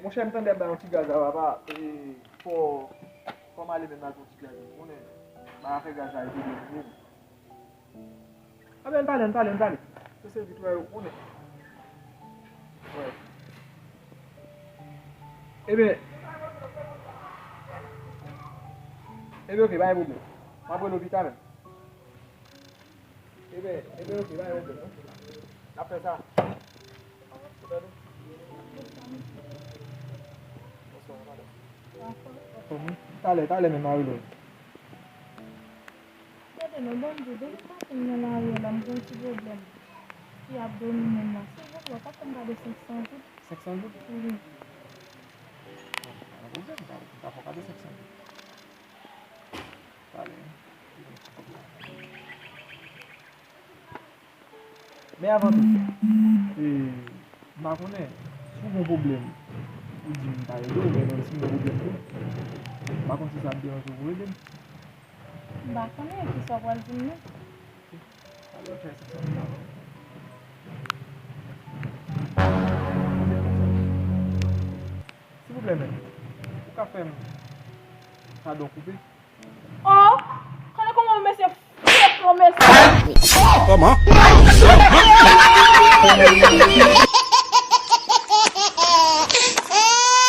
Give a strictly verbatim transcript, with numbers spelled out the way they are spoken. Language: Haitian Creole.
Monchè, m tande ap bay yon ti gaz la, papa. E, fò, fò m ale menm ak yon ti gaz. Ou konnen, bagay afè gaz la, e pwoblèm vre. Anben, ann pale, ann pale, ann pale. Se sèvitè yo konnen. Wè. Ebyen, ebyen, oke, pa gen pwoblèm. M ap rele w pita menm. Ebyen, ebyen, oke, pa gen pwoblèm, non. N ap fè sa. Ou tande? Bonswa, madanm. Talè, talè menm, m a rele w. Gade non, bon Dye, depi maten m nan lari a la, m gen yon ti pwoblèm ki ap domine m la. Silvouplè, w pa fè m gade senk san goud? Senk san goud? Wi. Bon, pa gen pwoblèm, m ta, m ta fè w gade senk san goud. Talè, wi. Men avan tou, e, m pa konnen, si w gen yon pwoblèm, ou di m, m ka ede w, men menm si m gen pwoblèm tou, m pa konn si sa ap deranje w pou w ede m. M pa konnen kisa w pral di m nan. Alò, fè sa, sa, sa. Silvouplè, men, ou ka fè m kado koupe? Oh! Konnen kòman mesye fèt lan mesye. Kòman?